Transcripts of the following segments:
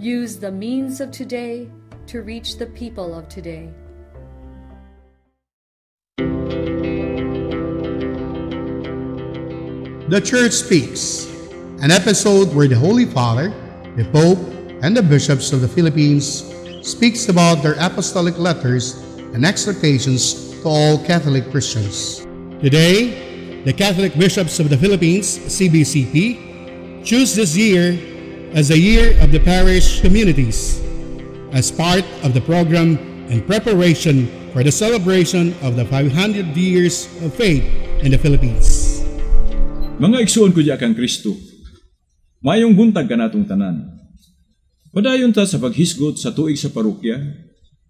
Use the means of today to reach the people of today. The Church Speaks, an episode where the Holy Father, the Pope, and the bishops of the Philippines speaks about their apostolic letters and exhortations to all Catholic Christians. Today, the Catholic Bishops of the Philippines, CBCP, choose this year as the year of the parish communities as part of the program in preparation for the celebration of the 500 years of faith in the Philippines. Mga igsuon ko diha kang Kristo, maayong buntag kanatong tanan. Padayon ta sa paghisgot sa tuig sa parokya,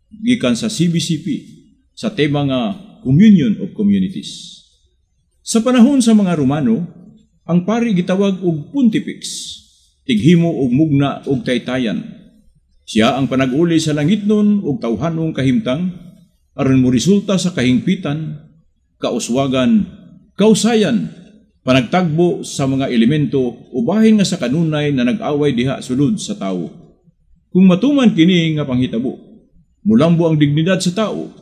gikan sa CBCP, sa tema nga Communion of Communities. Sa panahon sa mga Romano, ang pari gitawag og pontifex, tighimo og mugna og taytayan. Siya ang panag-uli sa langitnon og tawhanong kahimtang aron moresulta sa kahingpitan, kauswagan, kausayan, panagtagbo sa mga elemento o bahin nga sa kanunay na nag-away diha sulod sa tawo. Kung matuman kini nga panghitabo, mulambo ang dignidad sa tao,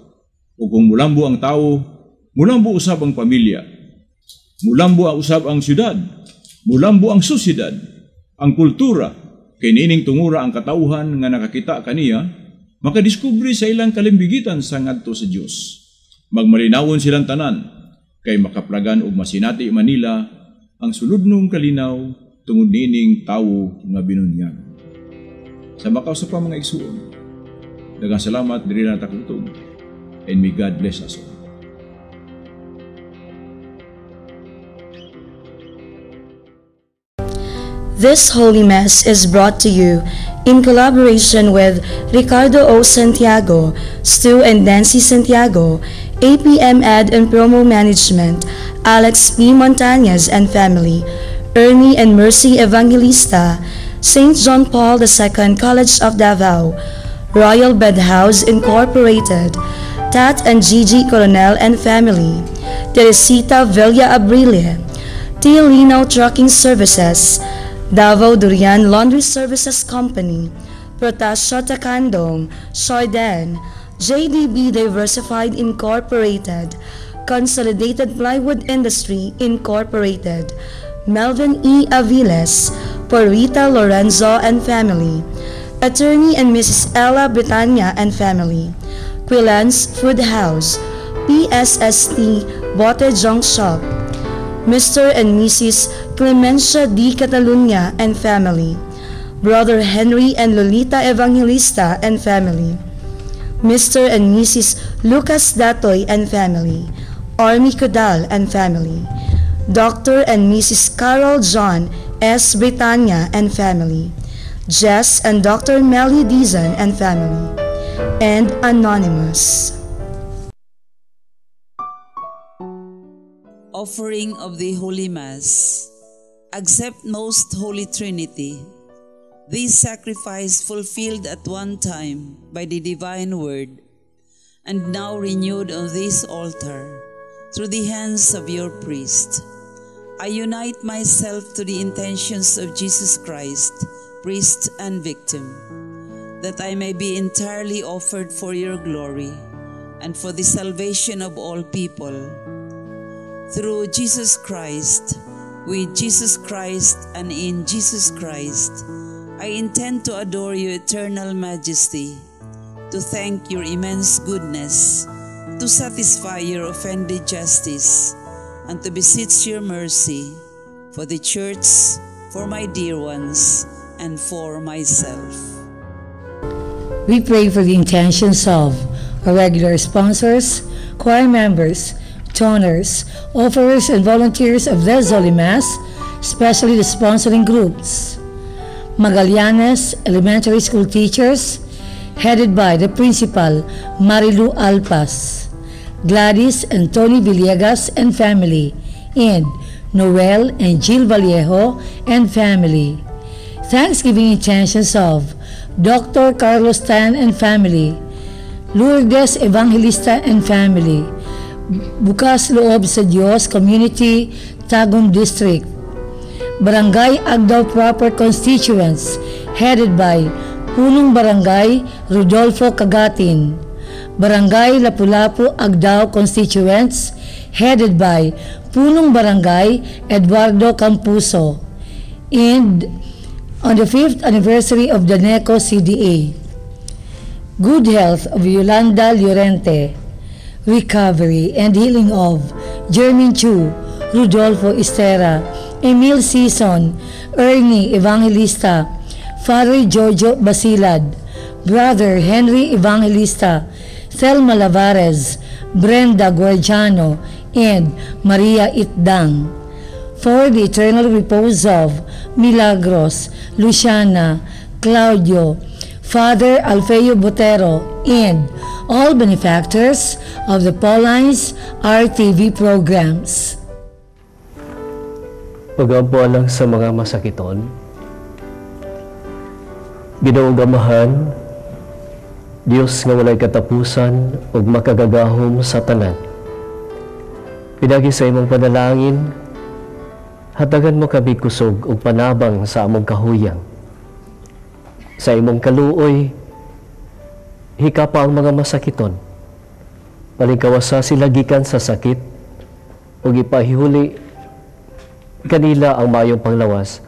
o kung mulambo ang tao, mulambo usab ang pamilya, mulambo ang usab ang syudad, mulambo ang sosyedad, ang kultura, kay niining tungura ang katawhan nga nakakita kaniya, makadiskubre sa ilang kalimbigitan sa ngadto sa Dios. Magmalinawon silang tanan, kay makaplagan og masinati manila ang suludnong kalinaw tungod niining tawo nga binunyag. Sa makausa pa mga igsuon, daghang salamat diri na takutog, and may God bless us all. This Holy Mass is brought to you in collaboration with Ricardo O. Santiago, Stu and Nancy Santiago, APM Ad and Promo Management, Alex P. Montañez and family, Ernie and Mercy Evangelista, St. John Paul II College of Davao, Royal Bed House Incorporated, Tat and Gigi Coronel and family, Teresita Villa Abrile, T. Lino Trucking Services, Davao Durian Laundry Services Company, Protasio Takandong, Soyden, JDB Diversified Incorporated, Consolidated Plywood Industry Incorporated, Melvin E. Aviles, Porita Lorenzo and family, Attorney and Mrs. Ella Britannia and family, Quilans Food House, PSST Bote Junk Shop, Mr. and Mrs. Clemencia D. Catalunya and family, Brother Henry and Lolita Evangelista and family, Mr. and Mrs. Lucas Datoy and family, Army Codal and family, Dr. and Mrs. Carol John S. Britannia and family, Jess and Dr. Melly Dizon and family, and Anonymous. Offering of the Holy Mass. Accept, Most Holy Trinity, this sacrifice fulfilled at one time by the Divine Word, and now renewed on this altar through the hands of your priest. I unite myself to the intentions of Jesus Christ, priest and victim, that I may be entirely offered for your glory and for the salvation of all people. Through Jesus Christ, with Jesus Christ, and in Jesus Christ, I intend to adore your eternal majesty, to thank your immense goodness, to satisfy your offended justice, and to beseech your mercy for the Church, for my dear ones, and for myself. We pray for the intentions of our regular sponsors, choir members, donors, offerers, and volunteers of this Holy Mass, especially the sponsoring groups. Magallanes Elementary School teachers, headed by the principal, Marilu Alpas, Gladys and Tony Villegas and family, and Noel and Jill Vallejo and family. Thanksgiving intentions of Dr. Carlos Tan and family, Lourdes Evangelista and family, Bukas Loob sa Diyos Community, Tagum District, Barangay Agdao Proper Constituents, headed by Punong Barangay Rodolfo Cagatin, Barangay Lapu-Lapu Agdao constituents headed by Punong Barangay Eduardo Campuso, and on the 5th anniversary of the NECO CDA. Good health of Yolanda Llorente, recovery and healing of Jermin Chu, Rodolfo Estera, Emil Sison, Ernie Evangelista, Father Jojo Basilad, Brother Henry Evangelista, Thelma Lavares, Brenda Guardiano, and Maria Itdang. For the eternal repose of Milagros, Luciana, Claudio, Father Alfeo Botero, and all benefactors of the Paulines RTV programs. Pag-ampo alang sa mga masakiton, Ginoong Amahan, Dios nga walay katapusan ug makagagahom sa tanan. Pinaagi sa imong panalangin, hatagan mo kami kusog ug panabang sa among kahuyang. Sa imong kaluoy, hikapa ang mga masakiton. Palingkawasa sila gikan sa sakit ug ipahihuli kanila ang maayong panglawas.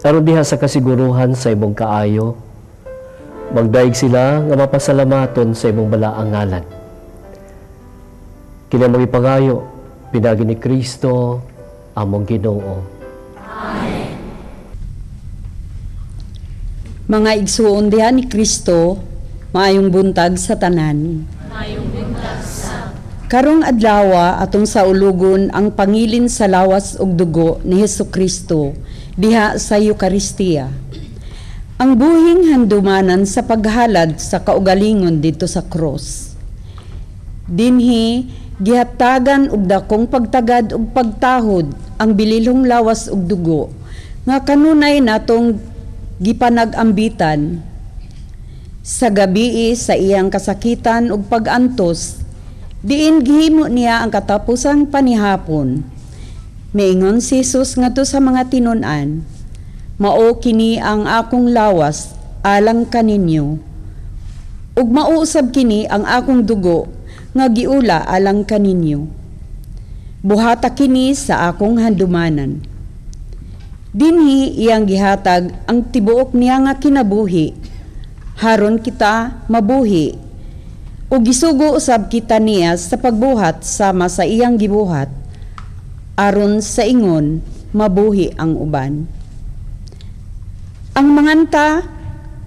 Aron diha sa kasiguruhan sa imong kaayo, magdaig sila nga mapasalamaton sa imong balaang ngalan. Kini among ipangayo, pinaagi ni Kristo, among Ginoo. Amen. Mga igsuon diha ni Kristo, maayong buntag sa tanan. Maayong buntag sa Karong adlawa atong saulugon ang pangilin sa lawas ug dugo ni Hesukristo diha sa Eukaristiya. Ang buhing handumanan sa paghalad sa kaugalingon didto sa krus. Dinhi gihatagan og dakong pagtagad ug pagtahod ang bililhong lawas ug dugo nga kanunay natong gipanag-ambitan. Sa gabii sa iyang kasakitan ug pag-antos, diin gihimo niya ang katapusang panihapon. Miingon si Jesus ngadto sa mga tinun-an, mao kini ang akong lawas alang kaninyo, ug mao usab kini ang akong dugo nga giula alang kaninyo. Buhata kini sa akong handumanan. Dinhi iyang gihatag ang tibuok niya nga kinabuhi, haron kita mabuhi, ug gisugo usab kita niya sa pagbuhat sama sa iyang gibuhat, aron sa ingon mabuhi ang uban. Ang manganta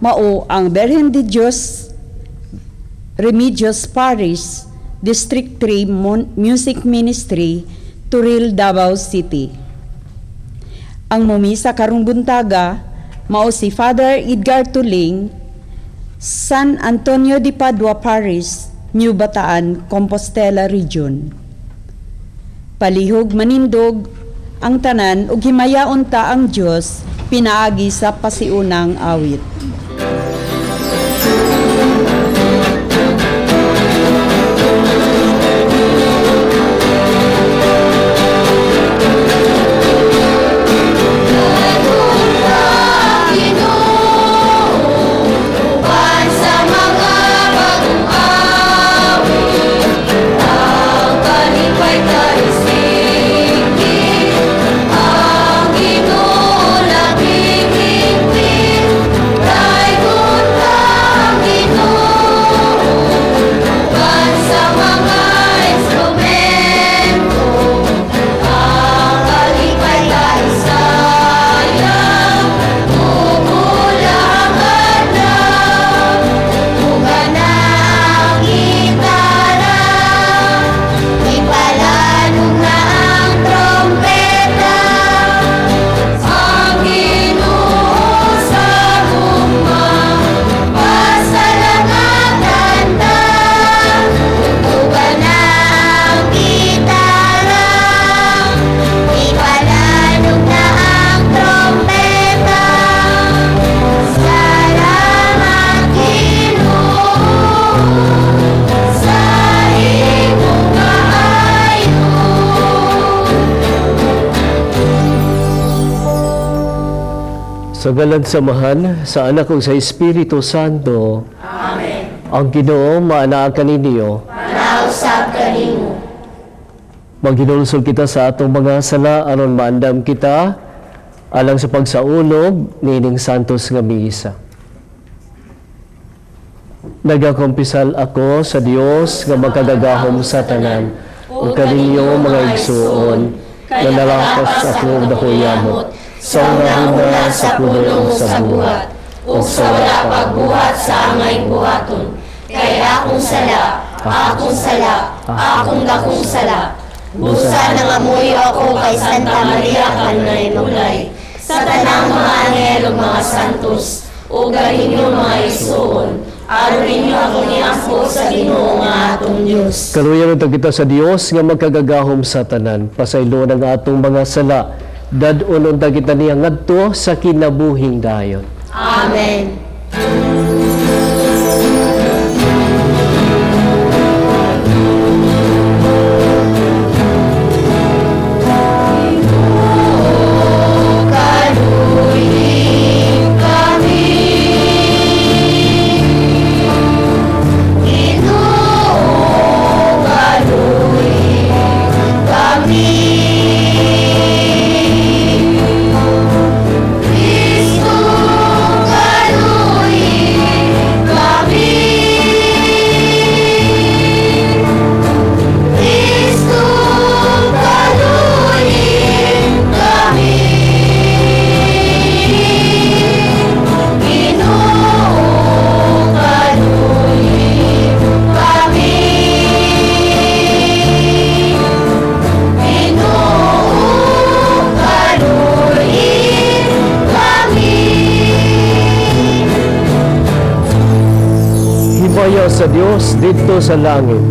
mao ang Virgen de Dios Remedios Parish, District 3 Music Ministry, Toril, Davao City. Ang mumisa karong buntaga mao si Father Edgar Tuling, San Antonio de Padua Parish, New Bataan, Compostela Region. Palihog manindog ang tanan ug himayaon ta ang Dios pinaagi sa pasiunang awit. Ang Ginoo labing higpit. Sa ngalan sa Amahan, sa Anak ug sa Espiritu Santo. Amen. Ang Ginoo maanaa kaninyo. Manausab kanimo. Maghinulsol kita sa atong mga sala aron maandam kita alang sa pagsaulog niining santos nga misa. Nagakumpisal ako sa Dios nga makagagahom sa tanan ug kaninyo mga igsuon nga nalapas ako og dakuyamot sa una sa pulong sa buhat ug sa wala pagbuhat sa angay buhaton, kay akong sala, akong sala, akong dakong sala. Busa nangamuyo ako kay Santa Maria kanunay Maglay, sa tanang mga anghel ug mga santos, ug ganinyo mga igsuon, aron ninyo akong iampo sa Ginoo nga atong Dios. Kaluyan unta kita sa Dios nga magkagagahom sa tanan, pasaylo ang atong mga sala, dad-on unta kita niya ngadto sa kinabuhing dayon. Amen. Himaya sa Dios didto sa langit.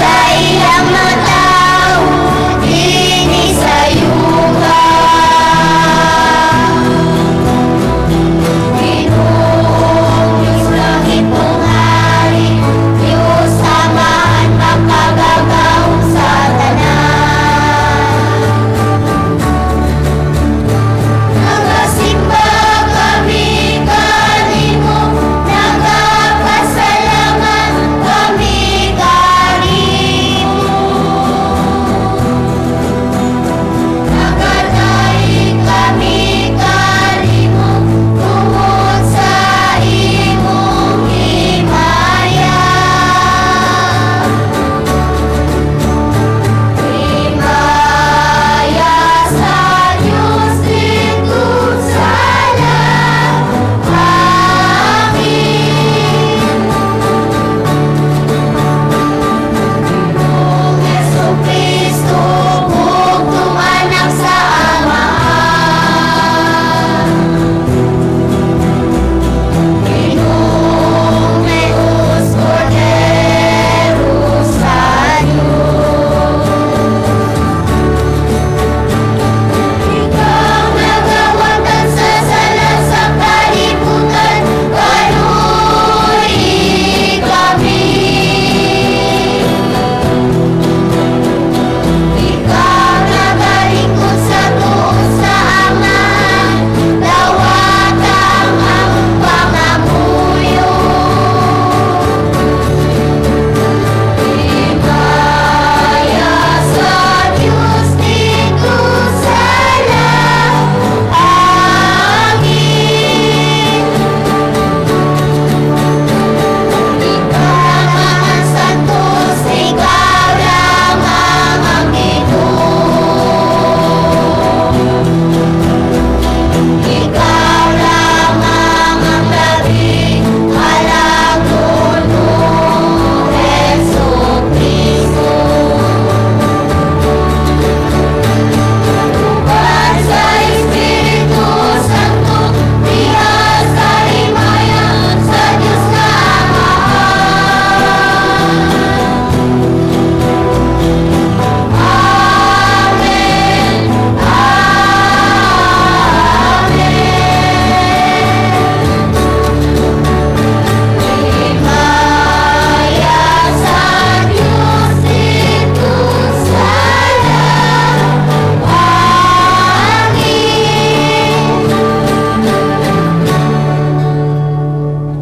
Sa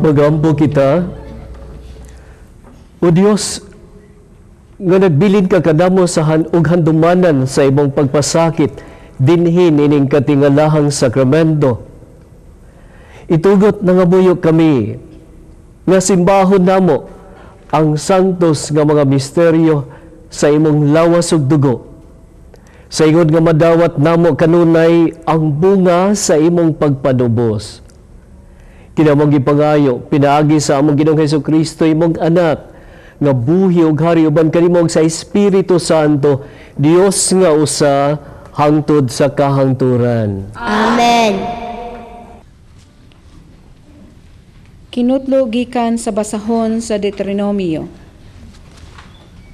Magampo kita. O Dios, nga nagbilin ka kanamo sa og handumanan sa imong pagpasakit dinhin ining katingalahang sakramento. Itugot nangamuyo kami nga simbahon namo ang santos nga mga misteryo sa imong lawas ug dugo. Sa ingon nga madawat namo kanunay ang bunga sa imong pagpanubos. Kinamong gipangayo pinaagi sa among Ginoong Hesukristo imong anak nga buhi ug hari uban kanimo sa Espiritu Santo, Dios nga usa hangtod sa kahangturan. Amen. Kinutlo gikan sa basahon sa Deuteronomio.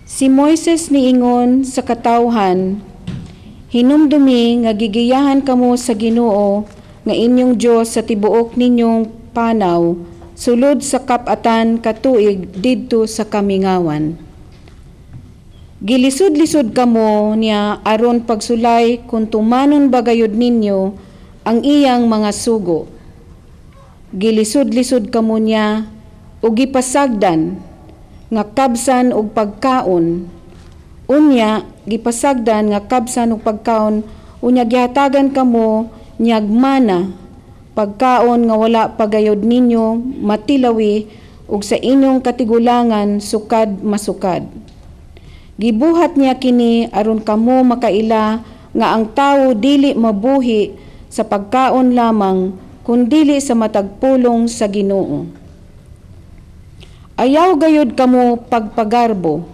Si Moises niingon sa katawhan, hinumdumi nga gigiyahan kamo sa Ginoo nga inyong Dios sa tibuok ninyong panaw sulod sa kap-atan katuig didto sa kamingawan. Gilisod-lisod kamo niya aron pagsulay kung tumanon ba gayud ninyo ang iyang mga sugo. Gilisod-lisod kamo niya ug gipasagdan nga kabsan og pagkaon. Unya gipasagdan nga kabsan og pagkaon, unya gihatagan kamo niyag mana, pagkaon nga wala pagayod ninyo matilawi ug sa inyong katigulangan sukad masukad. Gibuhat niya kini aron kamo makaila nga ang tawo dili mabuhi sa pagkaon lamang kundili sa matag pulong sa Ginoo. Ayaw gayud kamo pagpagarbo.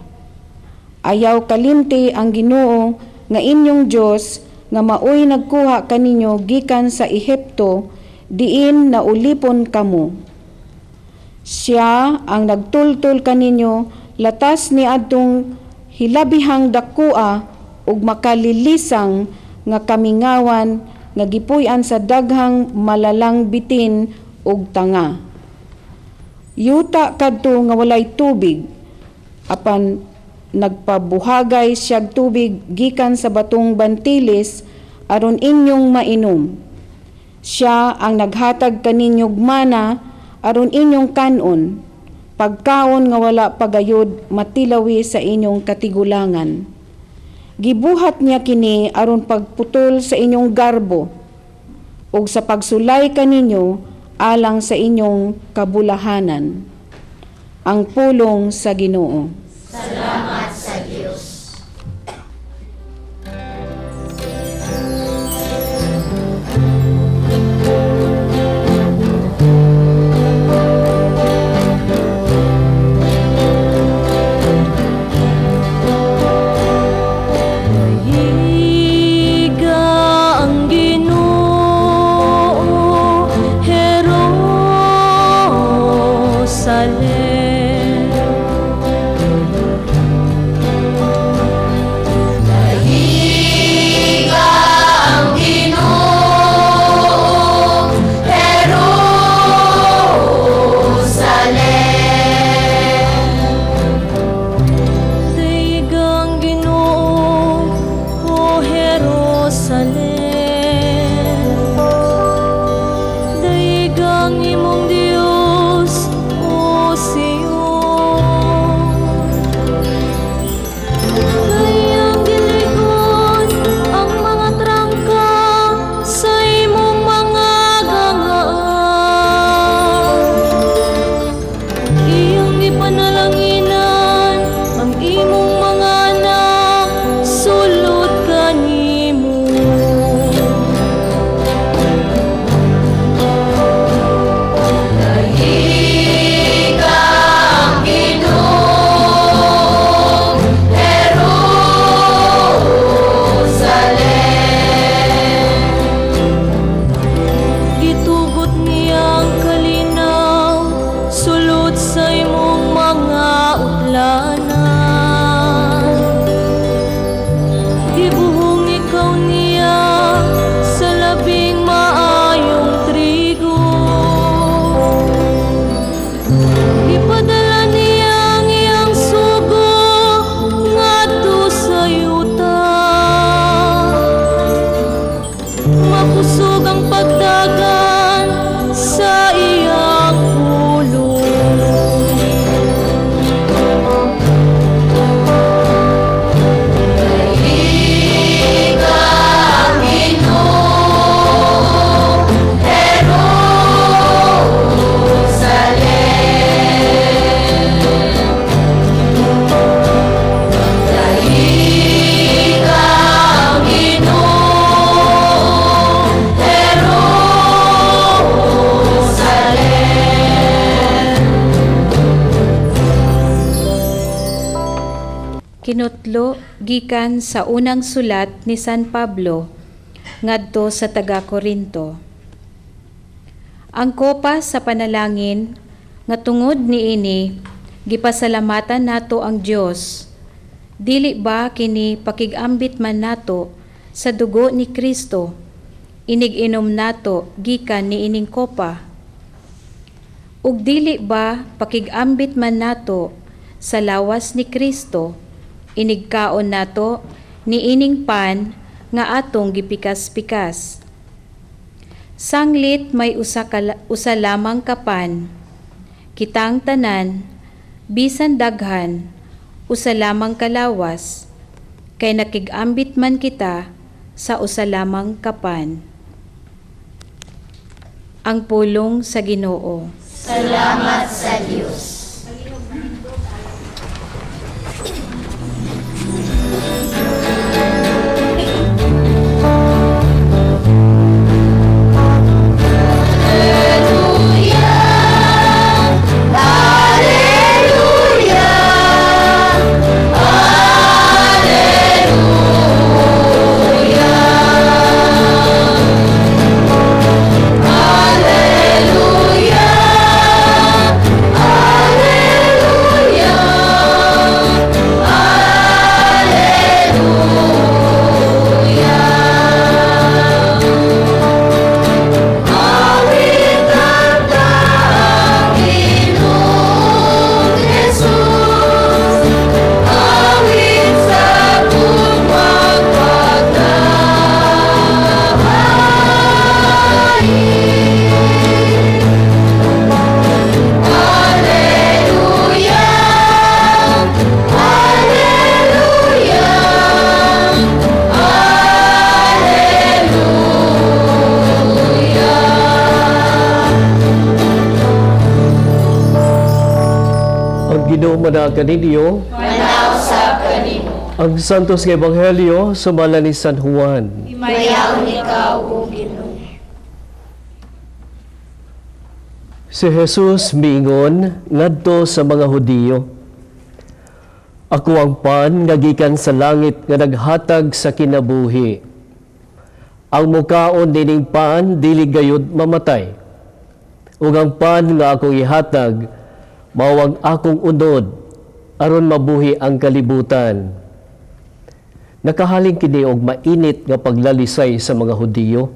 Ayaw kalimti ang Ginoo nga inyong Dios nga maoy nagkuha kaninyo gikan sa Ehipto, diin naulipon kamo. Siya ang nagtultol kaninyo latas ni adtong hilabihang dakua ug makalilisang nga kamingawan nga gipuy-an sa daghang malalang bitin ug tanga. Yuta kadto nga walay tubig, apan nagpabuhagay siyag tubig gikan sa batong bantilis aron inyong mainom. Siya ang naghatag kaninyog mana aron inyong kanon, pagkaon nga wala pagayod matilawi sa inyong katigulangan. Gibuhat niya kini aron pagputol sa inyong garbo ug sa pagsulay kaninyo alang sa inyong kabulahanan. Ang pulong sa Ginoo. Salamat sa Dios. Dayiga ang Ginoo, Jerusalem. Dayiga ang Ginoo, Jerusalem. Dayiga ang Ginoo, O Jerusalem. Dayiga ang imong Dios, O Sion. Kayang gilikon ang mga trangka sa imong mga gangaan. Iyang gipanalanginan ang imong mga anak sulod kanimo. Hinutlo gikan sa unang sulat ni San Pablo ngadto sa taga-Korinto. Ang kopa sa panalangin nga tungod niini gipasalamatan nato ang Dios. Dili ba kini pakig-ambit man nato sa dugo ni Kristo, inig-inom nato gikan niining kopa? Ug dili ba pakig-ambit man nato sa lawas ni Kristo, inigkaon nato niining pan nga atong gipikas-pikas? Sanglit may usa lamang ka pan, kitang tanan, bisan daghan, usa lamang ka lawas, kay nakig-ambit man kita sa usa lamang ka pan. Ang pulong sa Ginoo. Salamat sa Dios. Kaninyo, manausap kanimo. Ang Santos nga Ebanghelyo sumala ni San Juan. Himayaon ikaw, o Ginoo. Si Jesus miingon ngadto sa mga Hudiyo, Ako ang pan nga gikan sa langit nga naghatag sa kinabuhi. Ang mukaon nining pan dili gayud mamatay. Ug ang pan nga akong ihatag mao ang akong unod aron mabuhi ang kalibutan. Nakahaling kini og mainit nga paglalisay sa mga Hudiyo.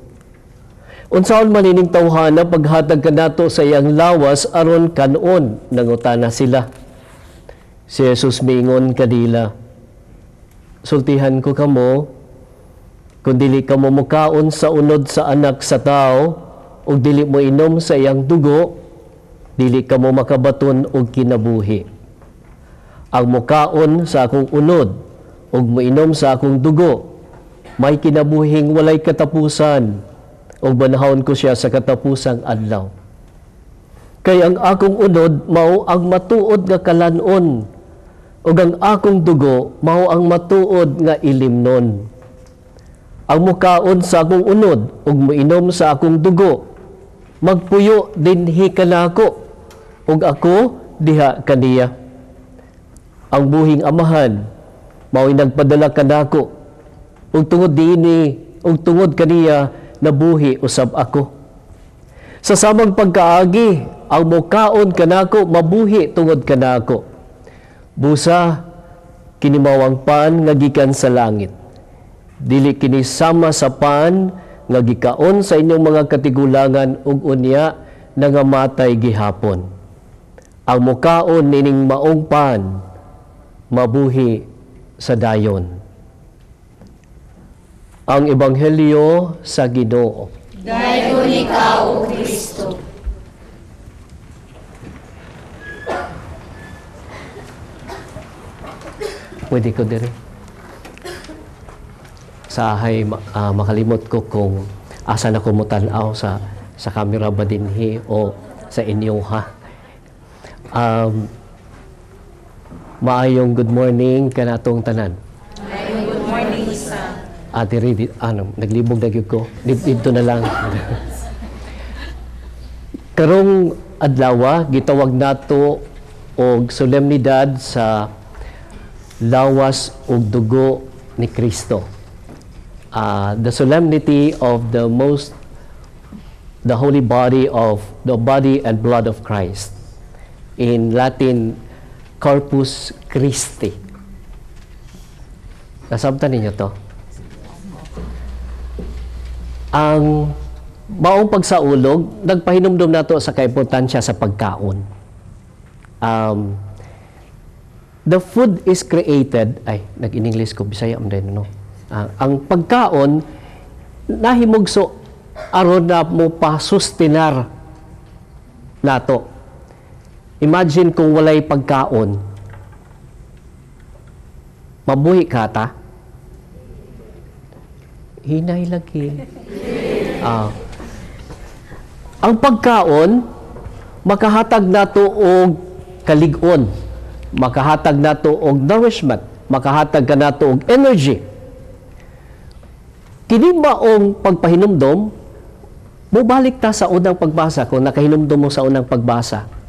Unsaon man ining tawhana paghatag kanato sa iyang lawas aron kanon, nangutana sila. Si Jesus miingon kanila, Sultihan ko kamo, kun dili kamo mukaon sa unod sa anak sa tao ug dili mo inom sa iyang dugo, dili kamo makabaton og kinabuhi. Ang mukaon sa akong unod ug moinom sa akong dugo, may kinabuhing walay katapusan, ug banahon ko siya sa katapusang adlaw. Kay ang akong unod mao ang matuod nga kalan-on, ug ang akong dugo mao ang matuod nga ilimnon. Ang mukaon sa akong unod ug moinom sa akong dugo, magpuyo dinhi kanako, ug ako diha kaniya. Ang buhing amahan mao'y nagpadala kanako, ug tungod niini ug tungod kaniya nabuhi usab ako. Sa samang pagkaagi, ang mukaon kanako mabuhi tungod kanako. Busa kini mao ang pan nga gikan sa langit. Dili kini sama sa pan nga gikaon sa inyong mga katigulangan ug unya nangamatay gihapon. Ang mukaon nining maong pan mabuhi sa dayon. Ang Ebanghelyo sa Ginoo. Dayon ikaw, O Kristo. Pwede ko diri. Sa ahay makalimot ko kung asa na ko motan-aw sa camera ba dinhi o sa inyo ha. Maayong good morning kanatong tanan. Maayong good morning sa. Ate Ri, ano, naglibog na gyud ko. Dito na lang. Karong adlaw gitawag nato og solemnidad sa lawas ug dugo ni Kristo. The solemnity of the holy body of the body and blood of Christ. In Latin, Corpus Christi. Nasabtan ninyo to? Ang maong pagsaulog, nagpahinumdum nato sa kaimportansya sa pagkaon. The food is created, ay, nag-in-English ko, Bisaya man din, no? Ang pagkaon, nahimugso aron na mo pasustinar nato. Imagine kung walay pagkaon, mabuhi ka ta? Hinay lagi. Ang pagkaon, makahatag nato og kalig-on, makahatag nato og nourishment, makahatag ka nato og energy. Kini maong pagpahinumdom, mubalik ta sa unang pagbasa, kung nakahinumdom mo sa unang pagbasa.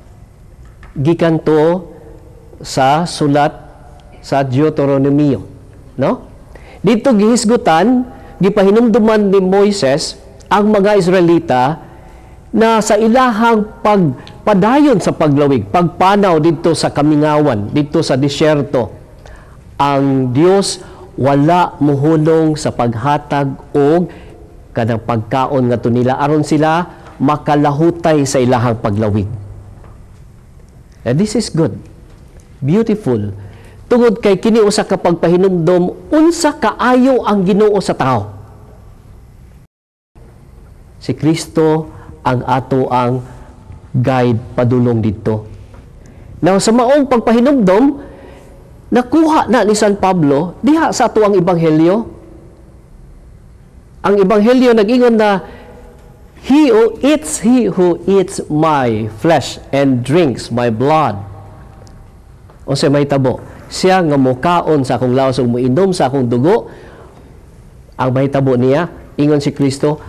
Gikan to sa sulat sa Deuteronomio, no? Dito gihisgutan, gipahinumduman ni Moises ang mga Israelita na sa ilahang pagpadayon sa paglawig, pagpanaw dito sa kamingawan, dito sa disyerto, ang Dios wala muhunong sa paghatag og kanang pagkaon ngadto nila aron sila makalahutay sa ilahang paglawig. And this is good. Beautiful. Tungod kay kini usa ka pagpahinumdom unsa kaayo ang Ginoo sa tao. Si Kristo ang ato ang guide padulong didto. Now sa maong pagpahinumdom, nakuha na ni San Pablo diha sa ato ang ebanghelyo. Ang ebanghelyo nag-ingon na he who eats my flesh and drinks my blood. Unsa may tabo? Siya nga mokaon sa akong lawas ug moinom sa akong dugo, ang mahitabo niya, ingon si Kristo,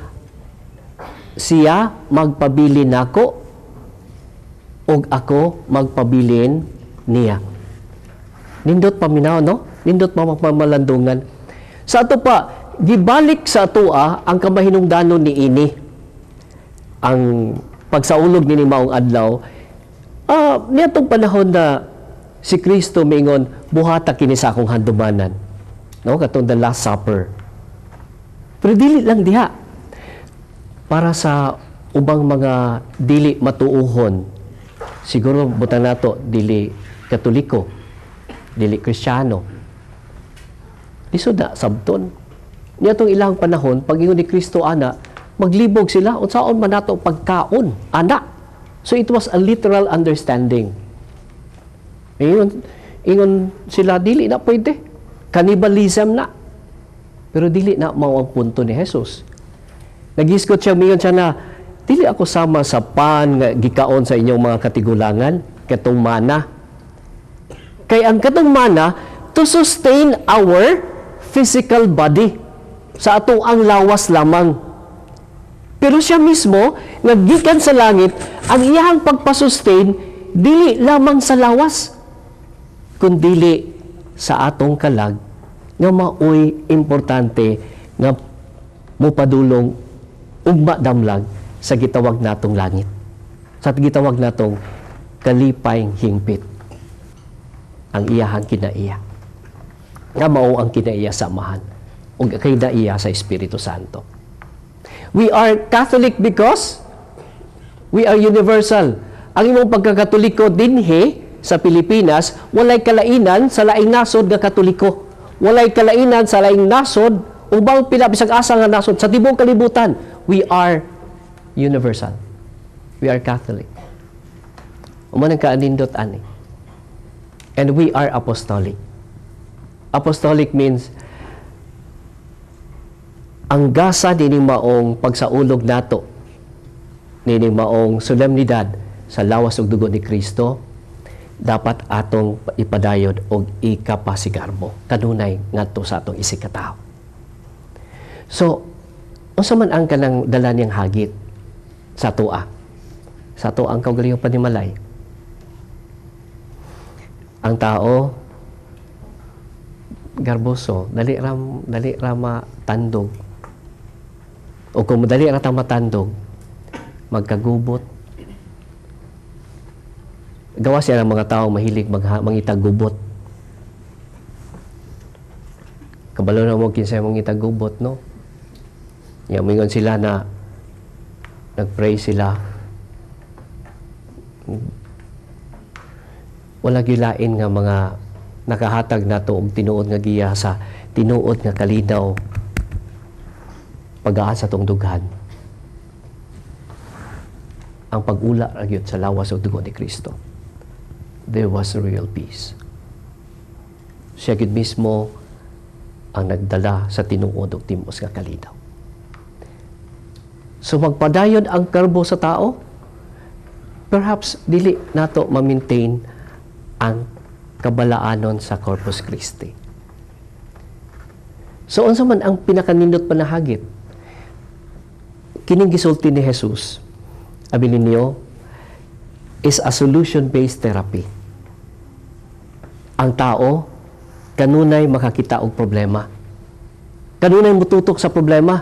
siya magpabilin nako ug ako magpabilin niya. Nindot paminaw, no? Nindot pamalandungan. Sa ato pa, gibalik sa atoa ang kamahinungdanon ni ini. Ang pagsaulog nini maong adlaw, niadtong panahon na si Kristo mingon, buhata kini sa akong handumanan. No, katong the Last Supper. Pero dili lang diha. Para sa ubang mga dili matuuhon, siguro butang nato dili Katoliko, dili Kristiyano. Lisod na sabton. Niadtong ilang panahon, pag ingon ni Kristo ana, maglibog sila unsaon man nato pagkaon ana. So it was a literal understanding. Ingon sila dili na pwede. Cannibalism na. Pero dili na mao ang punto ni Jesus. Nagisgot siya, mingon siya na, dili ako sama sa pan nga gikaon sa inyong mga katigulangan, katong mana. Kay ang katong mana, to sustain our physical body, sa atong ang lawas lamang. Pero siya mismo, nga gikan sa langit, ang iyang pagpasustain, dili lamang sa lawas, kundili sa atong kalag, nga maoy importante nga mupadulong ugma damlag sa gitawag natong langit. Sa gitawag natong kalipay hingpit. Ang iyahang kinaiya. Nga mao ang kinaiya sa Amahan ug kinaiya sa Espiritu Santo. We are Catholic because we are universal. Ang imong pagkakatoliko dinhi sa Pilipinas, walay kalainan sa laing nasod nga Katoliko. Walay kalainan sa laing nasod ubang pila bisag asa nga nasod sa tibuok kalibutan. We are universal. We are Catholic. Mao nang kaanindot ani. And we are apostolic. Apostolic means ang gasa dining maong pagsaulog nato, nining maong solemnidad sa lawas ug dugo ni Kristo, dapat atong ipadayon og ikapasigarbo kanunay ngadto sa atong isig katawo. So, unsa man ang kanang dala niyang hagit sa atoa? Sa ato ang kaugalingong panimalay. Ang tao Garboso, dali ra matandog. O kung dali ra ta matandog, magkagubot. Gawa siya ng mga tao mahilig mangitag gubot. Kabalo na mo kinsay mangitag gubot, no? Ya, mingon sila na nagpray sila. Wala gilain nga mga nakahatag nato og tinuod nga giya sa tinuod nga kalinaw pag-aan sa tong dughan. Ang pag-ula ra gyud sa lawas ug dugo ni Kristo. There was real peace. Siya gyud mismo ang nagdala sa tinuod ug timos nga kalinaw. So magpadayon ang karbo sa tao, perhaps dili nato ma-maintain ang kabalaanon sa Corpus Christi. So unsa man ang pinakanindot panahagit? Kining gisulti ni Jesus, abi ninyo, is a solution-based therapy. Ang tao kanunay makakita og problema. Kanunay mututok sa problema.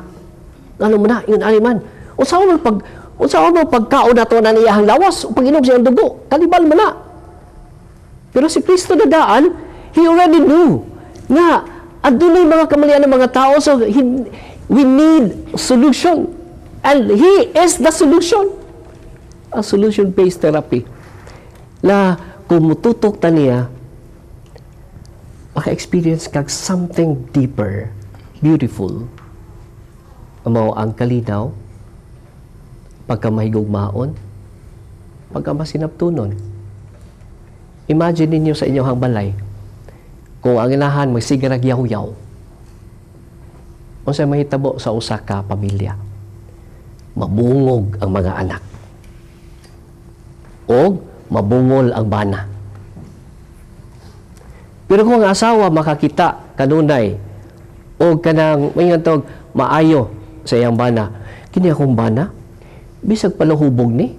Ano man na, yun ani man. Unsa man pagkaon nato na iyahang lawas, pag-inom siyang dugo, kalibal man na. Pero si Kristo nadaan, he already knew nga adunay mga kamalian ng mga tao, so we need solution. And he is the solution. A solution-based therapy na kung mututok ta niya, maka-experience kag something deeper, beautiful. Mao ang kalinaw, pagkamahigugmaon, pagkamasinabtunon. Imagine ninyo sa inyong balay, kung ang inahan magsigarag yaw-yaw, unsay mahitabo sa usa ka pamilya? Mabungog ang mga anak. O mabungol ang bana. Pero kung ang asawa makakita kanunay o kanang maingon tog maayo sa iyang bana, kini akong bana bisag palahubog ni,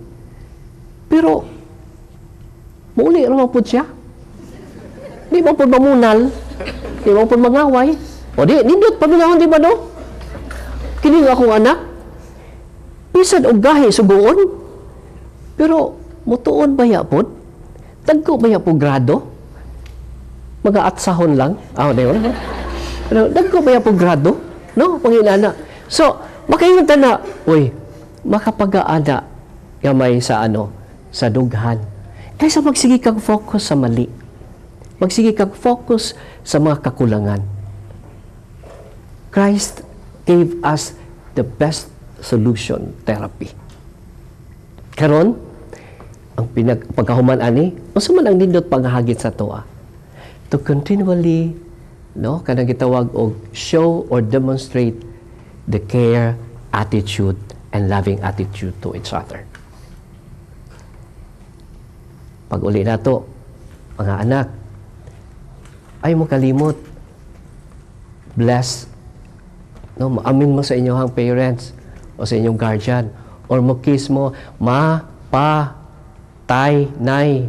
pero muli ra man pud siya. Di man pud mamunal, di man pud mangaway. O di nindot paminahon, di ba no? Kini nga akong anak bisan og gahi suguon, pero mutuon baya pod? Tagko baya po grado? Mga atsahon lang. Ah, di ba? Pero dagko baya po grado? No, panginana. So, makaingon ta na, uy, makapag-aana gamay sa ano, sa dughan. Kaysa magsige kag focus sa mali. Magsige kag focus sa mga kakulangan. Christ gave us the best solution therapy. Karon, ang pagkahuman ani, unsa man ang nindot panghagit sa toa? To continually, no, kanang gitawag og show or demonstrate the care attitude and loving attitude to each other. Pag uli nato, mga anak, ay mo kalimot, bless, no, maamin mo sa inyong parents o sa inyong guardian, or mo kiss mo, ma, pa, tay, nay,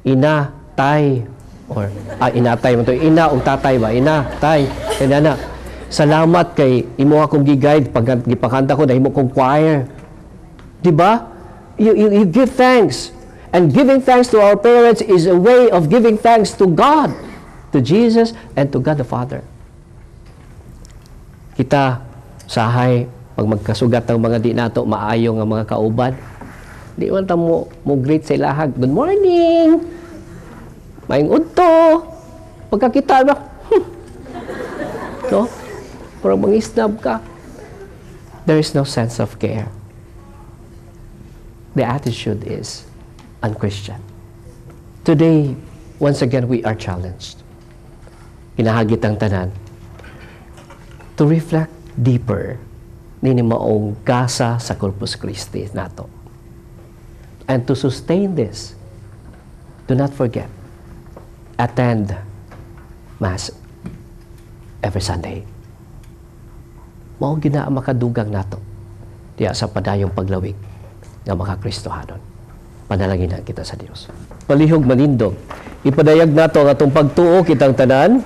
ina, tay, or ina, tay mo to, ina o tatay ba, ina, tay, kaya na. Salamat kay imo akong gi-guide pag gipakanta ko nahimo kong choir. Di ba? You give thanks. And giving thanks to our parents is a way of giving thanks to God, to Jesus, and to God the Father. Kita, sahay, pag magkasugat ang mga di nato, maayo nga mga kauban, di man ta mo greet sa ilahag, good morning! Maayong udto! Pagkakita ba? No? Pero mangisnab ka. There is no sense of care. The attitude is unchristian. Today, once again, we are challenged. Kinahagit ang tanan to reflect deeper nini maong gasa sa Corpus Christi nato. And to sustain this, do not forget, attend Mass every Sunday. Mao gina ang makadugang nato diya sa padayong paglawig nga makakristohanon. Panalangin na kita sa Dios. Palihog manindog, ipadayag nato ang atong pagtuo kitang tanan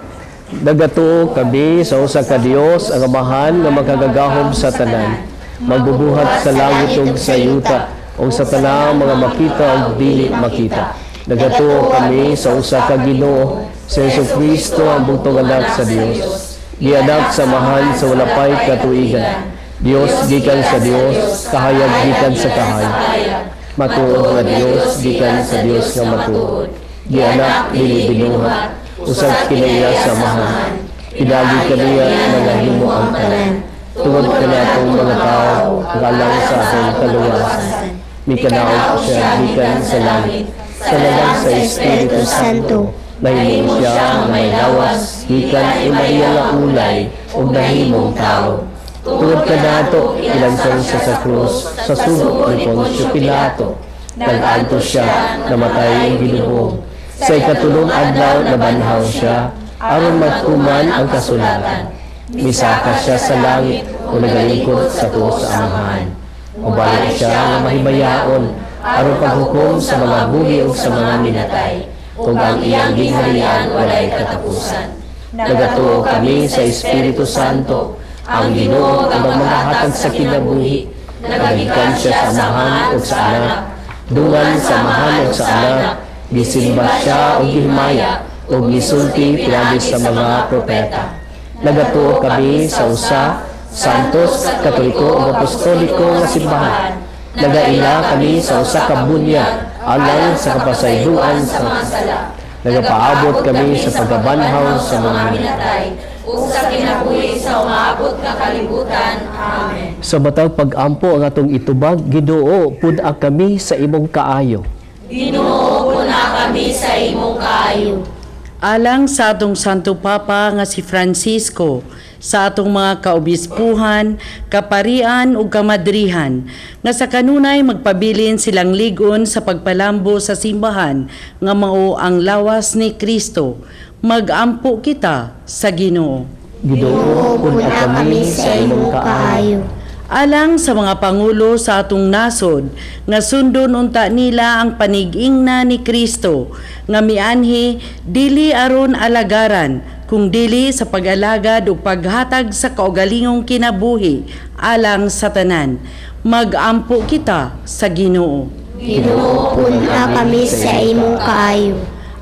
Nagatuo kami sa usa ka Dios, ang Amahan nga makagagahom sa tanan, magbubuhat sa langit ug sa yuta, ug sa tanang mga makita ug dili makita. Nagatuo kami sa usa ka Ginoo, sa Hesukristo ang bugtong anak sa Dios. Gianak sa Amahan sa wala pay katuigan. Dios gikan sa Dios, kahayag gikan sa kahayag. Matuod nga Dios gikan sa Dios nga matuod. Gianak dili binuhat, usab kinaiya sa Amahan. Pinaagi kaniya nga nahimo ang tanan. Tungod kanatong mga tawo ngalang sa atong kaluwasan. Mikanaog siya gikan sa langit, sa lalang sa Espiritu Santo. Nahimo siya nga may lawas gikan kay Maria nga ulay ug nahimong tawo. Tungod kanato ilansang siya sa krus sa sugo ni Poncio Pilato. Nag-adto siya, namatay ug gilubong. Sa ikatulong adlaw nabanhaw siya aron magtuman ang kasulatan. Misaka siya sa langit ug nagalingkod sa tuo sa Amahan. Mobalik siya nga mahimayaon aron paghukom sa mga buhi ug sa mga minatay, ug ang iyang gingharian walay katapusan. Nagatuo kami sa Espiritu Santo, ang Ginoo ug ang magahatag sa kinabuhi. Nagagikan siya sa Amahan ug sa Anak. Dungan sa Amahan ug sa Anak, gisimba siya ug gihimaya ug gisulti pinaagi sa mga propeta. Nagatuo kami sa usa, Santos, Katoliko ug Apostoliko nga simbahan. Nagaila kami sa usa ka bunyag alang sa kapasayloan sa mga sala. Nagapaabot kami sa pagkabanhaw sa mga minatay ug sa kinabuhi sa umaabot nga kalibutan. Amen. Sa matag pag-ampo ang atong itubag, Ginoo, pud-a kami sa imong kaayo. Ginoo, pud-a kami sa imong kaayo. Alang sa atong Santo Papa nga si Francisco, sa atong mga kaobispuhan, kaparian ug kamadrihan, nga sa kanunay magpabilin silang lig-on sa pagpalambo sa simbahan nga mao ang lawas ni Kristo. Magampo kita sa Ginoo. Ginoo, pud-a kami sa imong kaayo. Alang sa mga pangulo sa atong nasod, nga sundon unta nila ang panigingna ni Kristo, nga mianhi dili aron alagaran, kung dili sa pag-alagad o paghatag sa kaugalingong kinabuhi alang sa tanan. Magampo kita sa Ginoo. Ginoo, pud-a kami sa imong kaayo.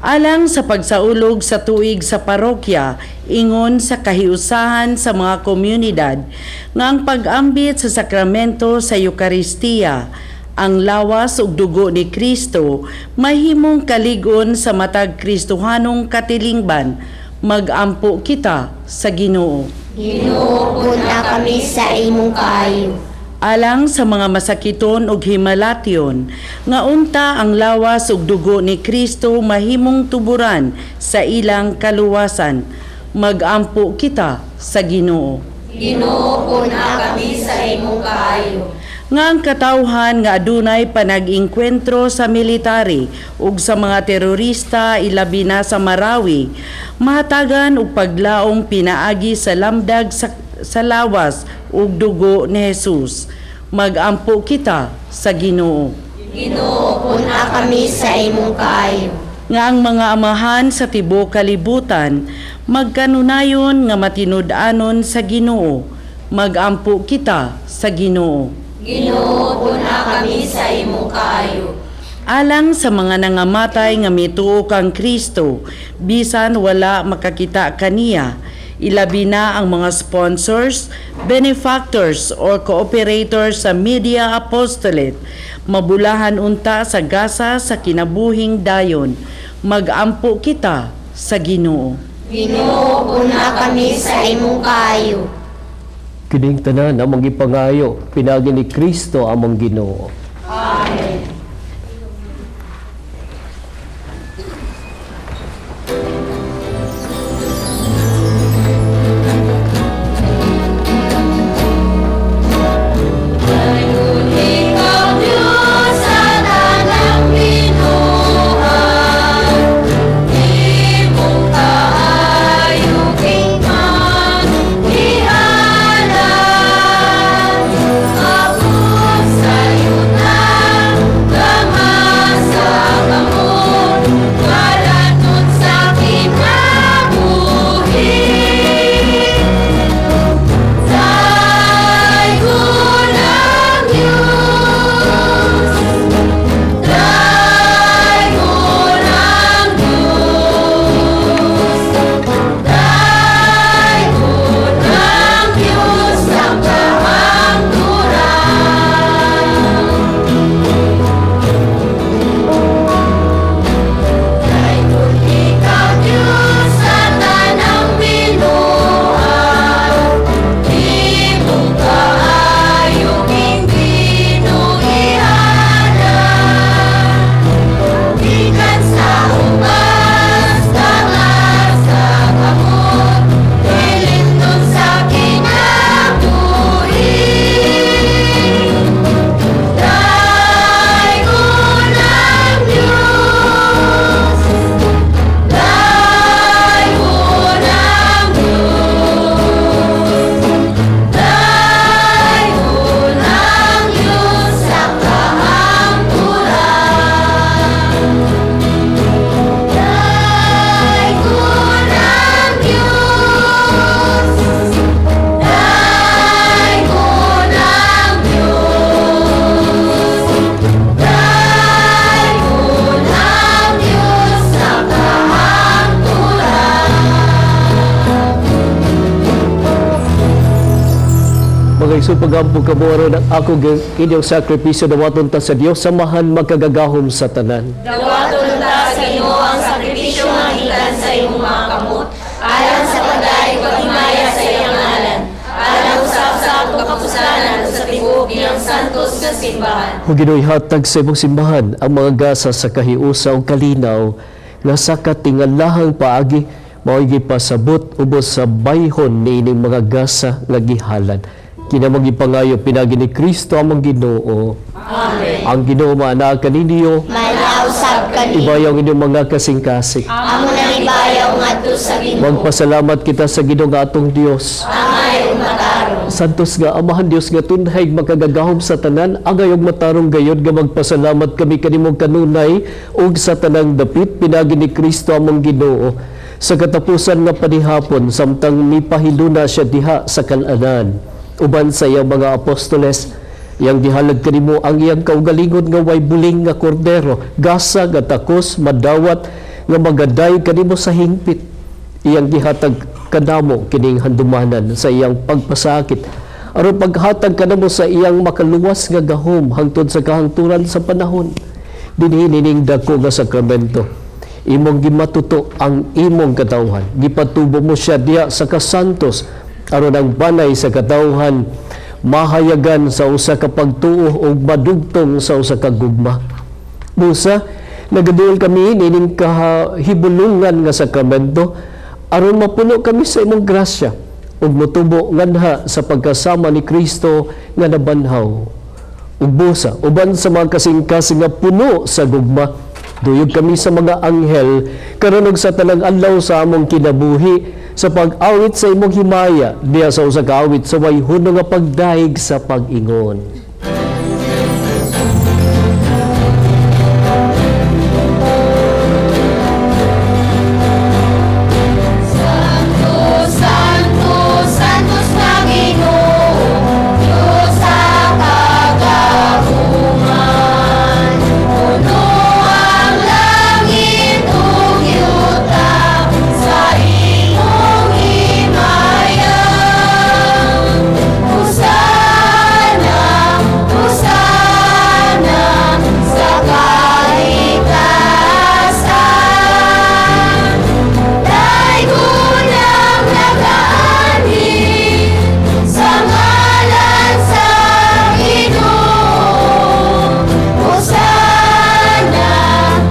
Alang sa pagsaulog sa tuig sa parokya, ingon sa kahiusahan sa mga komunidad, nga ang pag-ambit sa sakramento sa Eukaristiya, ang lawas ug dugo ni Kristo, mahimong kalig-on sa matag Kristohanong katilingban. Magampo kita sa Ginoo. Ginoo, pud-a kami sa imong kaayo. Alang sa mga masakiton ug himalation, nga unta ang lawas ug dugo ni Kristo mahimong tuburan sa ilang kaluwasan. Magampo kita sa Ginoo. Ginoo, pud-a kami sa imong kaayo. Nga ang katawhan nga adunay panag-engkwentro sa military ug sa mga terorista ilabi na sa Marawi, mahatagan og paglaom pinaagi sa lamdag sa lawas ug dugo ni Jesus. Magampo kita sa Ginoo. Ginoo, pud-a kami sa imong kaayo. Nga ang mga amahan sa tibuok kalibutan magkanunayon nga matinud-anon sa Ginoo. Magampo kita sa Ginoo. Ginoo, pud-a kami sa imong kaayo. Alang sa mga nangamatay nga mituo kang Kristo, bisan wala makakita kaniya, ilabi na ang mga sponsors, benefactors or cooperators sa media apostolate, mabulahan unta sa gasa sa kinabuhing dayon. Magampo kita sa Ginoo. Ginoo, pud-a kami sa imong kaayo. Kining tanan among gipangayo pinaagi ni Kristo among Ginoo. Amen. Mga igsoon, pagampo kamo aron ang ako inyong sakripisyo dawaton ta sa Dios samahan makagagahom sa tanan. Dawaton ta sa Ginoo ang sakripisyo nga gikan sa imong mga kamot, alang sa pagdayeg paghimaya sa iyang ngalan, alang usab sa atong kapusanan ug sa tibuok iyang santos nga simbahan. Ug Ginoo, ihatag sa imong simbahan ang mga gasa sa kahiusa ug kalinaw nga sa katingalahang paagi mao'y gipasabot ubos sa bayhon niining mga gasa nga gihalad. Kinamang gipangayo pinagi ni Kristo among Ginoo. Amen. Ang Ginoo maanaa kaninyo, Manausab kanimo. Ibayaw ang inyong mga kasing-kasing. Amo nang ibayaw ngadto sa Ginoo. Magpasalamat kita sa Ginoo nga atong Dios. Angay ug matarong. Santos nga Amahan Dios nga tunhay makagagahom sa tanan, angay ug matarong gayod nga magpasalamat kami kanimo kanunay ug sa tanang dapit pinagi ni Kristo among Ginoo. Sa katapusan nga panihapon samtang mipahiluna siya diha sa kalanan uban sa iyang mga apostoles, iyang gihalad kanimo ang iyang kaugalingon nga way buling nga kordero, gasa nga takos madawat nga magaday kanimo sa hingpit. Iyang gihatag kanamo kining handumanan sa iyang pagpasakit aron paghatag kanamo sa iyang makaluwas nga gahom hangtod sa kahangturan sa panahon. Dinhi nining dako nga sakramento, imong gimatuto ang imong katawhan, gipatubo mo siya diha sa kasantos aron ang banay sa katawhan mahayagan sa usa ka pagtuo ug madugtong sa usa ka gugma. Busa nagaduol kami nining kahibulungan nga sakramento aron mapuno kami sa imong grasya ug motubo nganha sa pagkasama ni Kristo nga nabanhaw. Ug busa uban sa mga kasing-kasing nga puno sa gugma, duyog kami sa mga anghel karon ug sa tanang adlaw sa among kinabuhi sa pag-awit sa imong himaya diha sa usa ka awit sa way hunong nga pagdayeg sa pag-ingon. Santo, Santo, Santos nga Ginoo, Dios sa kagahuman. Puno ang langit ug yuta sa imong himaya. Hosana, Hosana sa kahitasan. Daygon ang nagaanhi sa ngalan sa Ginoo. Hosana,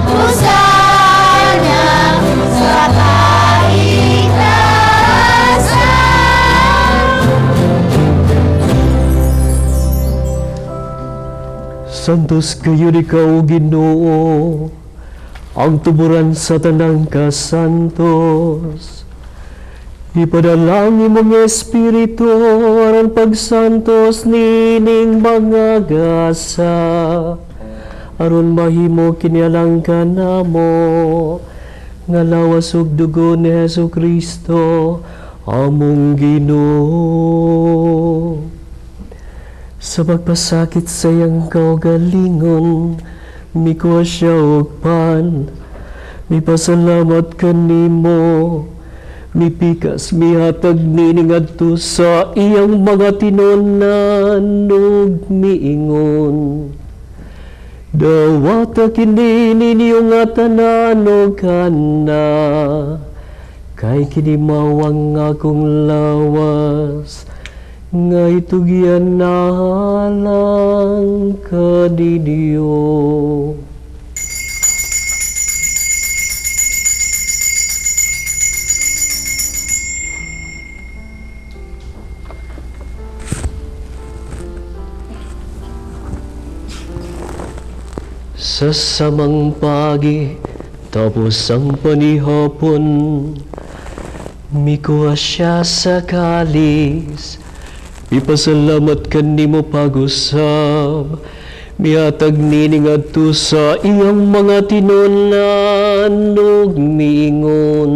Hosana sa kahitasan. Santos kayo ikaw, Ginoo, ang tuburan sa tanang kasantos. Ipadalangin mong Espiritu aron pagsantos nining mga gasa, aron mahimo kinialang kanamo nga lawas ug dugo ni Hesus Kristo among Ginoo. Sa pagpasakit sa iyang kaugalingon, mikuha siya og pan, mipasalamat kanimo, mipikas mihatag niini ngadto sa iyang mga tinunan ug miingon. Dawata kini ninyo nga tanan og kana, kay kini mao ang akong lawas nga itugyan na lang kaninyo. Sa samang pagi, tapos ang panihapon, mikuha siya sa kalis. Ipasalamat kanimo pag-usab, mihatag nini ngadto sa iyang mga tinunan ug miingon.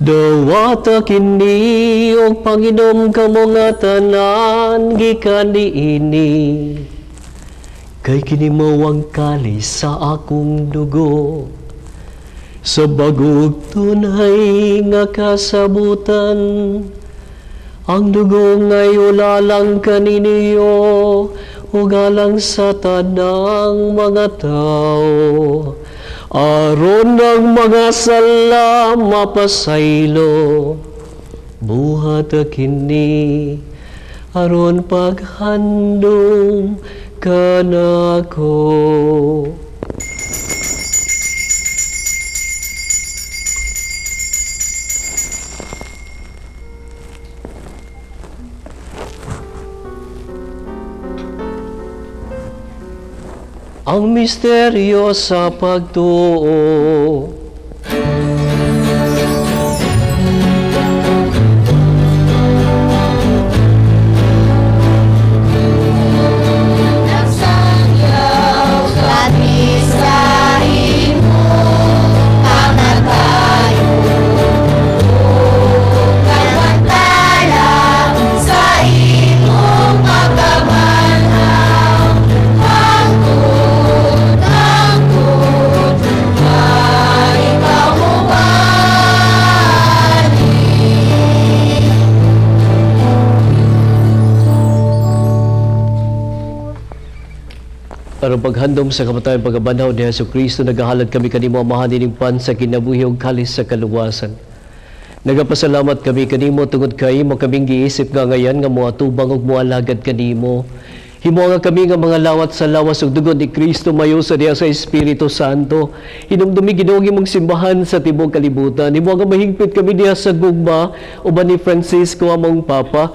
Dawata kini og panginom kamo nga tanan gikan niini, kay kini mao ang kalis sa akong dugo, sa bag-o ug tunay nga kasabutan. Ang dugo nga'y ulalang kaninyo ug alang sa tanang mga tao, aron ang mga sala mapasaylo. Buhat kini aron paghandom kanako. Ang misteryo sa pagtuo. Nagsangyaw kami sa imong kamatayon, kagwantala sa imong pagkabanhaw, hangtod hangtod nga ikaw mobalik. Aron paghandom sa kamatayon pagkabanhaw ni Hesus Kristo, nagahalad kami kanimo Amahan ining pan sa kinabuhi ug kalis sa kaluwasan. Nagapasalamat kami kanimo tungod kay imo kaming giisip nga ngayan nga moatubang ug moalagad kanimo. Himo nga kami nga mga lawat sa lawas ug dugo ni Kristo mayo sa diha sa Espiritu Santo. Hinumdumi Ginoo imong simbahan sa tibuok kalibutan. Himo nga mahingpit kami diha sa gugma uban ni Francisco among Papa,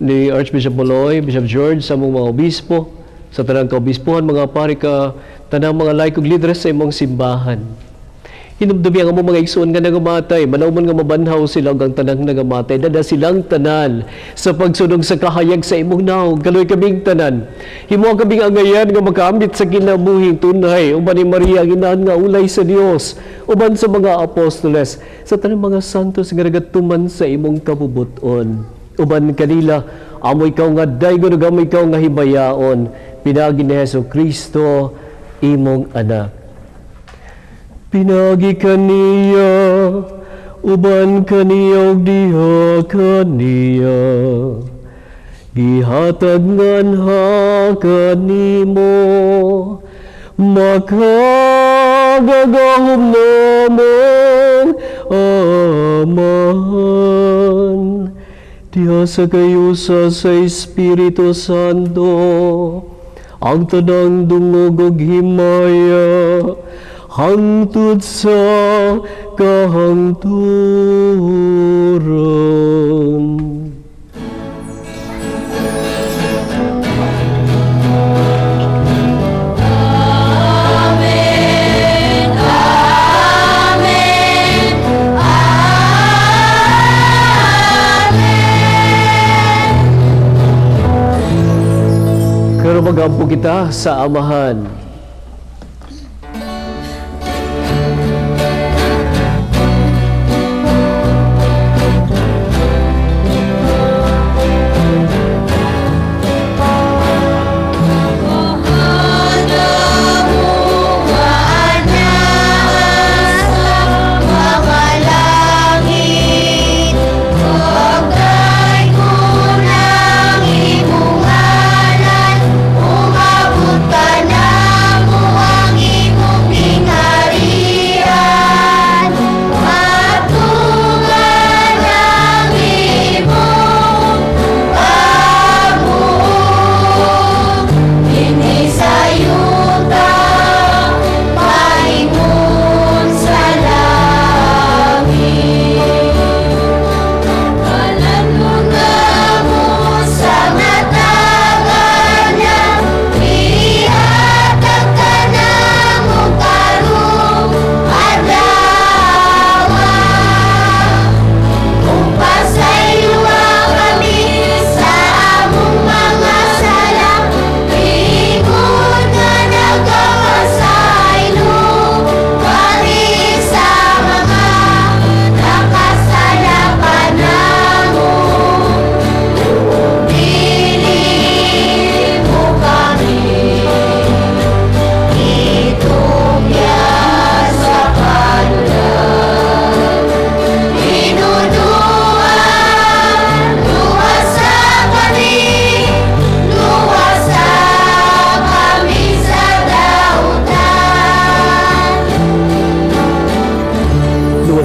ni Archbishop Moloy, Bishop George, sa among mga obispo, sa tanang kaobispuhan, mga pari ka, tanang mga laikog lideres sa imong simbahan. Hinumdumi ang among mga igsoon nga nagamatay, malawman nga mabanhaw sila ug ang tanang nagamatay, dada silang tanan sa pagsunog sa kahayag sa imong naog, kaloy kaming tanan. Himo ang kaming angayan nga makaambit sa kinabuhing tunay, uban ni Maria ang inahan nga ulay sa Dios, uban sa mga apostoles, sa tanang mga santos nga nagatuman sa imong kabubuton. Uban kanila, amoy ikaw nga daygon ug amoy ikaw nga himayaon, pinaagi ni Hesus Kristo imong anak. Pinagi kaniya, uban kaniya ug diha kaniya, gihatag nganha kanimo, makagagahom namong Amahan. Diha sa kayusa sa Espiritu Santo, ang tanang dungog ug himaya, hangtod sa kahangturan. Amen, Amen, Amen. Karon magampo kita sa Amahan.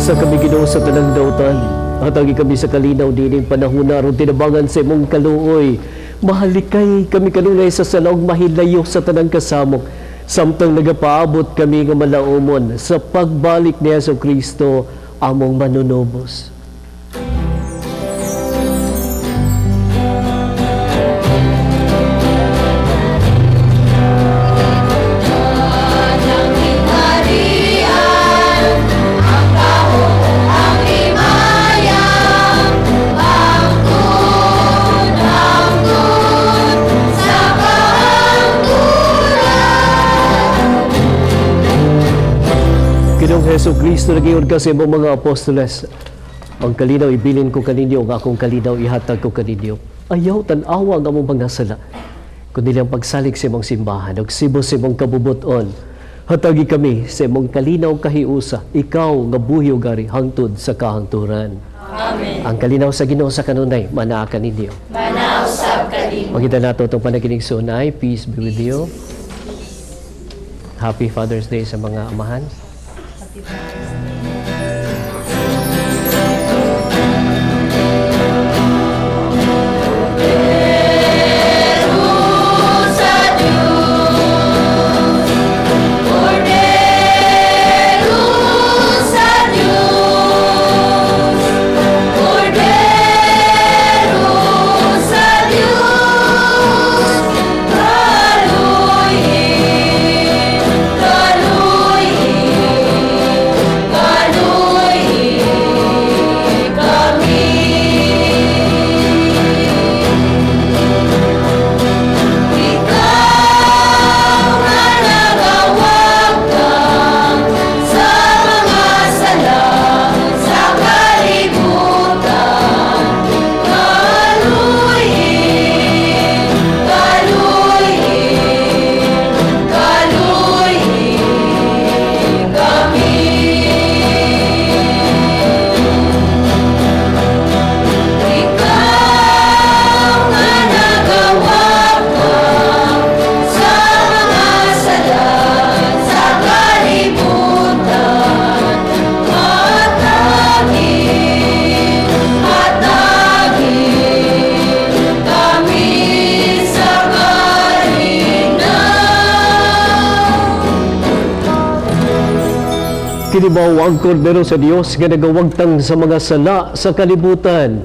Lingsa kami, Ginoo, sa tanang dautan. Hatagi kami sa kalinaw dining panahon aron tinabangan sa imong kaluoy. Mahalikay kami kanunay sa sala ug mahilayo sa tanang kasamok, samtang nagapaabot kami nga malaumon sa pagbalik ni Hesus Kristo among manunubos. Ginoong Hesus Kristo, nag-ingon ka sa imong mga apostoles, "Ang kalinaw ibilin ko kaninyo, ang akong kalinaw ihatag ko kaninyo. Ayaw tan-awa ang among mga sala, kundi ang pagsalig sa imong simbahan, ug sibos sa imong kabubuton. Hatagi kami sa imong kalinaw kahiusa, ikaw nga buhi ug ari hangtod sa kahangturan." Amen. Ang kalinaw sa Ginoo sa kanunay manaa kaninyo. Manaa usab kanimo. Makita nato itong panagining sunay. Peace be with you. Happy Father's Day sa mga amahan. Happy Father's Day. Kini mao ang kordero sa Dios nga nagawagtang sa mga sala sa kalibutan.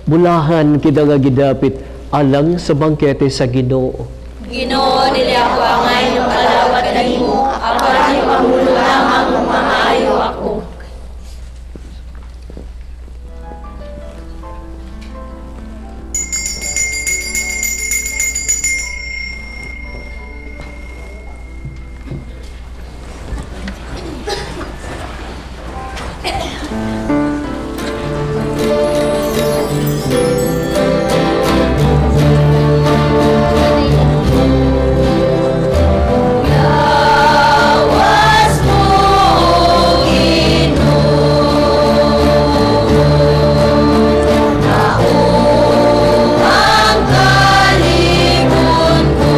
Bulahan kita nga gidapit alang sa bangkete sa Ginoo. Ginoo, dili ako angay makalawat kanimo, apan ipangulo lamang maayo ako. Lawas mo, Ginoo, ang kalimon ko.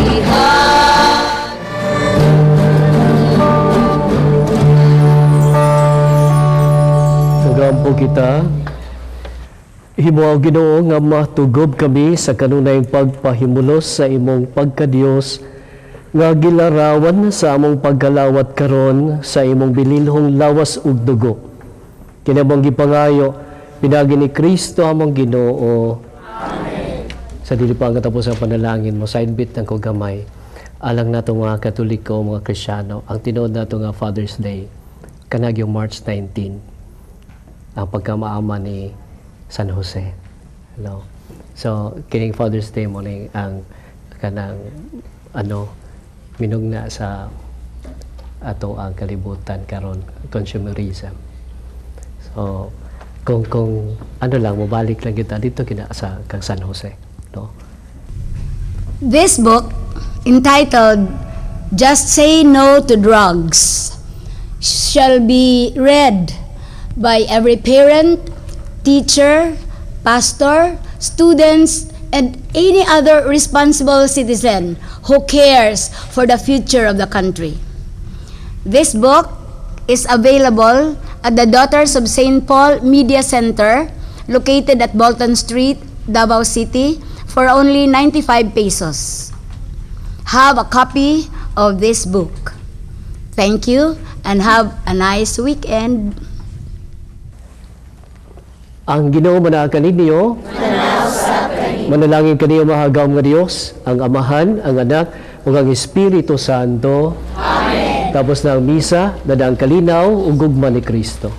Iha Nagampo kita. Himo, Ginoo, nga matugob kami sa kanunayng pagpahimulos sa imong pagkadiyos nga gilarawan sa among pagkalawat karon sa imong bililhong lawas ug dugo. Kini among gipangayo pinaagi ni Kristo among Ginoo. Amen. Sa dili pa ang katapos ang panalangin mo, side bit ng ko gamay. Alang nato mga Katoliko, mga Kristiyano, ang tinuod nato nga Father's Day kanagyong March 19, ang pagkamaama ni San Jose. Hello. So kining Father's Day mo ni ang kanang ano minugna sa ato ang kalibutan karon, consumerism. So kung ano lang mobalik lang kita dito kina sa kang San Jose, no? This book, entitled Just Say No to Drugs, shall be read by every parent, teacher, pastor, students, and any other responsible citizen who cares for the future of the country. This book is available at the Daughters of St. Paul Media Center, located at Bolton Street, Davao City, for only 95 pesos. Have a copy of this book. Thank you and have a nice weekend. Ang Ginoo manaa kaninyo. Manalangin kaniyo makagagahom nga Dios, ang Amahan, ang Anak, ug ang Espiritu Santo. Amen. Tapos na ang misa, daghang kalinaw ug gugma ni Kristo.